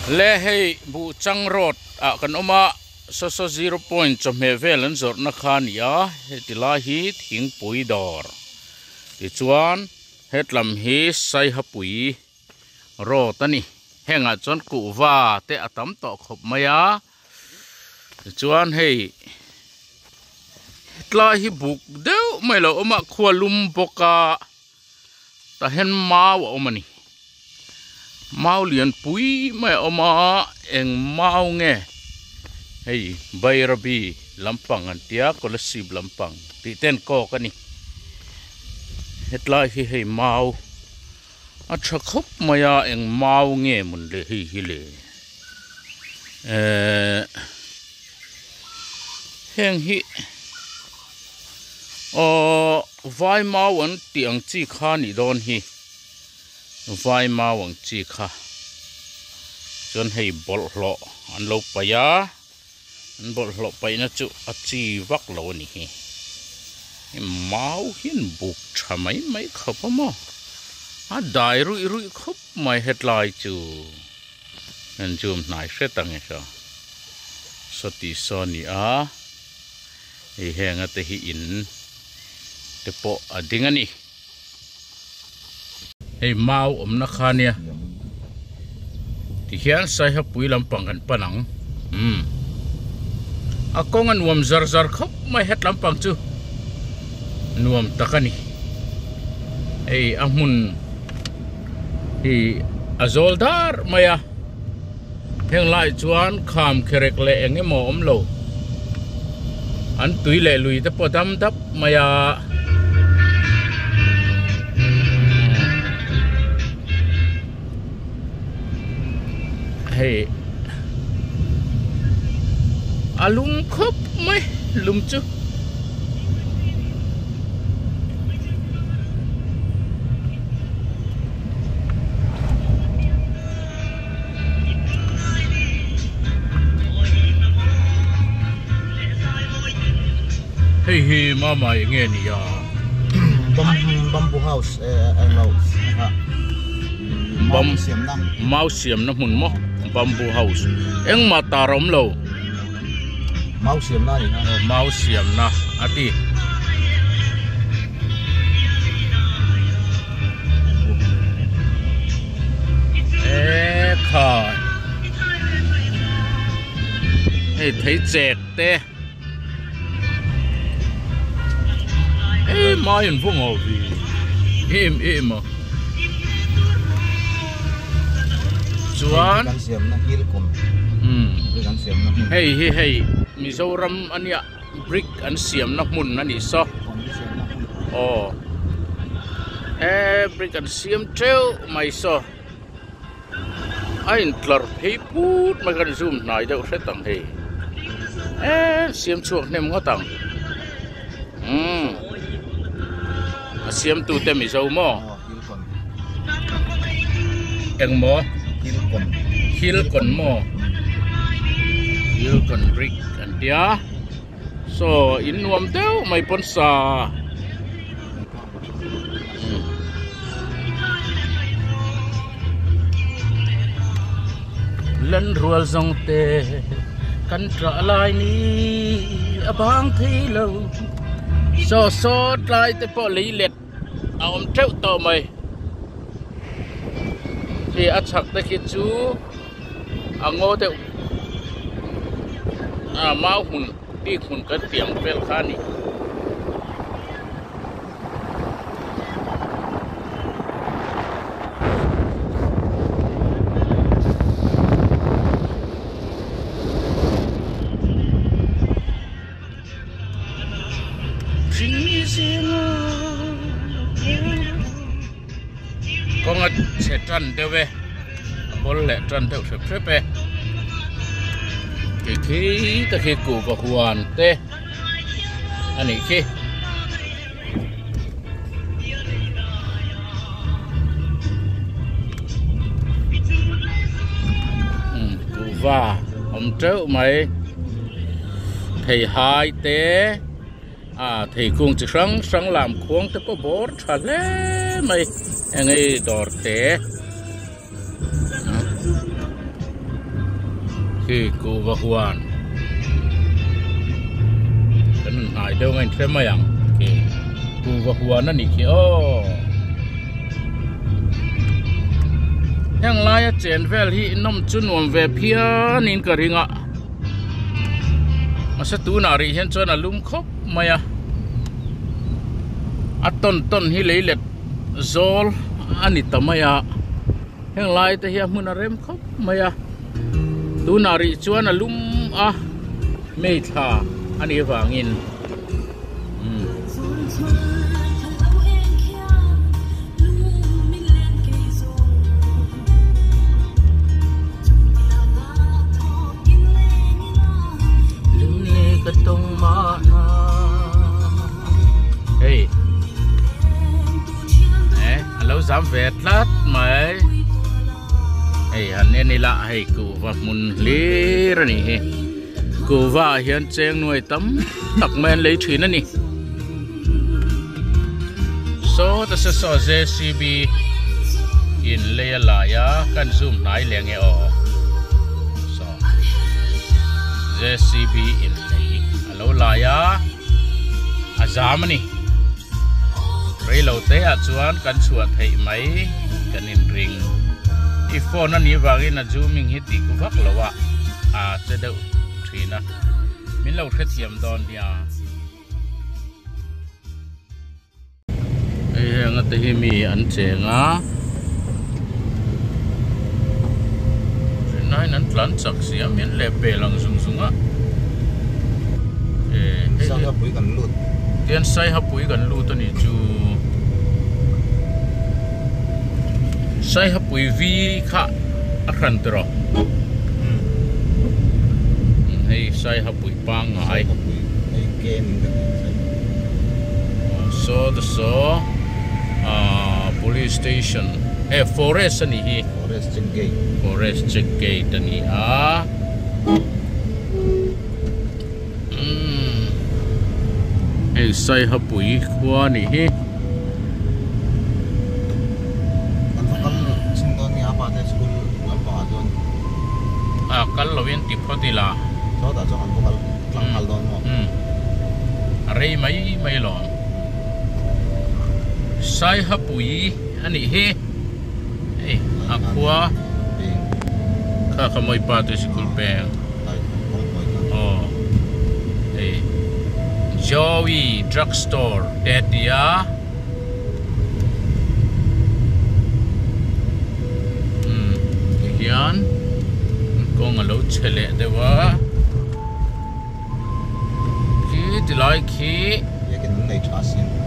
Le hei buh chang road ah kan awm a saw saw zero point chawhmeh vel an zawrhna kha a ni a heti lai hi thingpui dawr tichuan hetlam hi saihapui road a ni hengah chuan kuhva te a tam tawh khawp mai a tichuan hei hetlai hi buk deuh mai a lo awm a khua lum bawk a. Tah hian mau a awm a ni mau lian pui mai a awm a eng mau nge hei bairabi lampang an tia kolasib lampang tih te an kawk a ni hetlai hi hei mau a tha khawp mai a eng mau nge mawn le hei hi le ehh heng hi aww. Vai mau an tih ang chi kha nih dawn hi vai mau ang chi kha chuan hei bawlhhlawh an lo paih a an bawlhhlawh paihna chu a chi vak lo a ni hi hei mau hian buk tha mai mai khawp a maw a dai ruih ruih khawp mai hetlai chu an zoom hnai hret ang e saw sawti saw a ni a. Hei henga te hi in te pawh a ding a ni. Hei mau awmna kha nia tihian Saihapui lampang kan pan ang umm a kawng a nuam zar zar khawp mai het lampang chu nuam tak a ni. Hei a hmun hi a zawl dar mai a. Heng lai chuan kham kherek leh eng emaw awm lo. An tui leh lui te pawh dam dap mai a. Hei a lum khawp mai lum chu. Hei hi mama eng nge ni a? Bamboo house englo mau siamna. Mau siamna hmun maw bamboo house engmah tar a awm lo. Mau siamna a ni kha. Mau siamna a ti. Ekhai hei thei chek te e mai an vawng aw vi em em a chuan hei hi hei Mizoram ania brick an siamna hmun a nih saw aw he brick an siam teuh mai saw a intlar phei put mai khan zoom hnai deuh hret ang hei eee siam chhuak hnem ngawt ang umm a siam tute mizo maw engmaw hilkawn maw hilkawn brick. An tia saw in nuam deuh mai pawn sa lan rual zawng te kan tah lai ni a bang thei lo saw saw tlai te pawh lei let a awm teuh tawh mai khi a chhak te khi chu. A ngaw deuh a mau hmun bik hmun kan tih ang vel kha a ni. Kawng a chhe tan deuh e a bawl leh tan deuh hrep hrep e tih khi te khi kuhva huan te a nih khi. Kuhva awm teuh mai theihai te. A theikung chi hrang hrang lam khuang te pawh bawr tha hle mai eng ei dawr te. Khi kuhva huan kan rawn hnai deuh ang a inhre mai ang khi kuhva huan a nih khi aw heng laia chen vel hi nawm chu nuam ve phian in ka ring a mahse tunah rih hian chuan a lum khawp mai a a tawn tawn hi lei let zawl a ni ta mai a. Heng lai te hi a hmun a rem khawp mai a tunah rih chuan a lum a mei thla a nih avangin umm. Hei eh. A lo zam ve tlat mai hei han en ila hei kuhva hmun hlir a nih hi kuhva ah hian cheng nuai tam tak mai an lei thin a ni saw ta se saw J C B in lei a lai a kan zoom hnai leh ang e aw saw J C B in lei a lo lai a a zam a ni. Reilo te ah chuan kan chhuah theih mai kan in ring. I phone a nih vangin a zooming hi tih vak lo a a che deuh thin a, min lo hrethiam dawn nia. Hei heng ate hi mi an cheng a, rinaiin an tlan chak si a, min leh pel ang zung zung a. Saiha pui kan lut. Tian saiha pui kan lut a nih chu. Saiha pui vi kha a hran tawh rawh. Hei saiha pui pangngai. Saiha pui hei ke ning ka tih saiha pui. Saw te saw police station eh forest a nih hi. Forest check gate. Forest check gate a ni a. Umm hei saiha pui khua a nih hi. An va kal chin dawn nge a pa te school lampangah chuan. A kal lo in ti phawt ila. Sawtah chuan an va kal tlang nghal dawn maw. Umm a rei mai mai alawm. Saiha pui a nih hi. Hei a khua kha kha mawi pa te sikul peng aw hei Joey drug store te a ti a umm tihian kawng a lo chhe leh deuh a khi tilai khi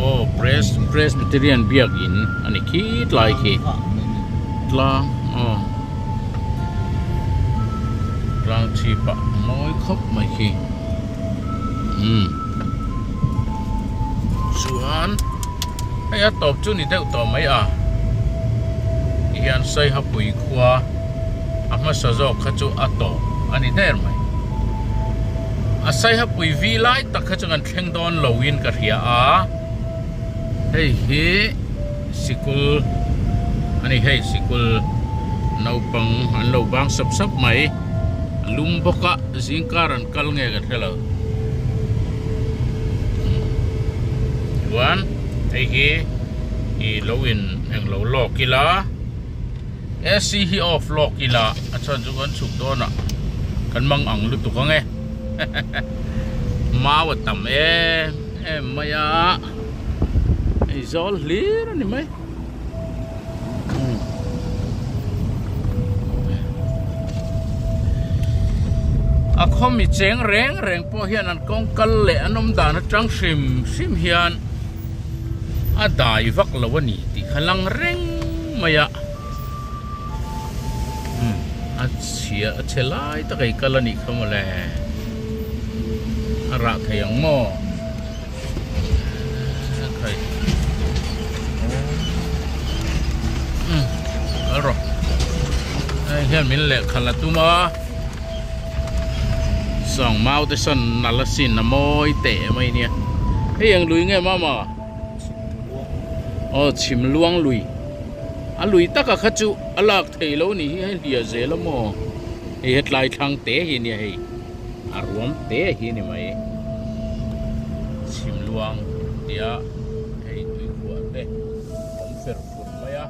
aw presbyterian biakin a ni khi tlai khi tlang aw tlang chhip ah mawi khawp mai khi umm chuan hei a tawp chu ni deuh tawh mai a tihian Saihapui khua a hmasa zawk kha chu a tawp a ni der mai. A Saihapui vi lai tak kha chu kan thleng dawn lo in ka hria a, hei hi sikul a ni hei sikul naupang an lo bang sap sap mai a lum bawk a zingkar an kal nge ka hre lo chuan hei hi ih lo in englo lawk ila. AC hi off lawk ila a chhan chu kan chhuk dawn ah kan mang ang lutuk ang e mau a tam em em mai a hei zawl hlir a ni mai a khaw mi cheng reng reng pawh hian an kawng kal leh an awm dan atang hrim hrim hian a dai vak lo a ni tih kha lang reng mai a umm a chhia a chhe lai tak ei kal a nih kha mawle a rah thei ang maw khai umm kal rawh hei hian min lehkha la tum a sawng mau te sawn nalh asin a mawi teh mai nia hei ang lui nge mama. Aw chhim luang lui a lui taka kha chu a lak theih loh a nih hi hei hliah zel a maw. Hei hetlai thlang te hi nia hei a ruam te hi ni mai chhim luang tia hei tuikhuah te awm fer fur mai a.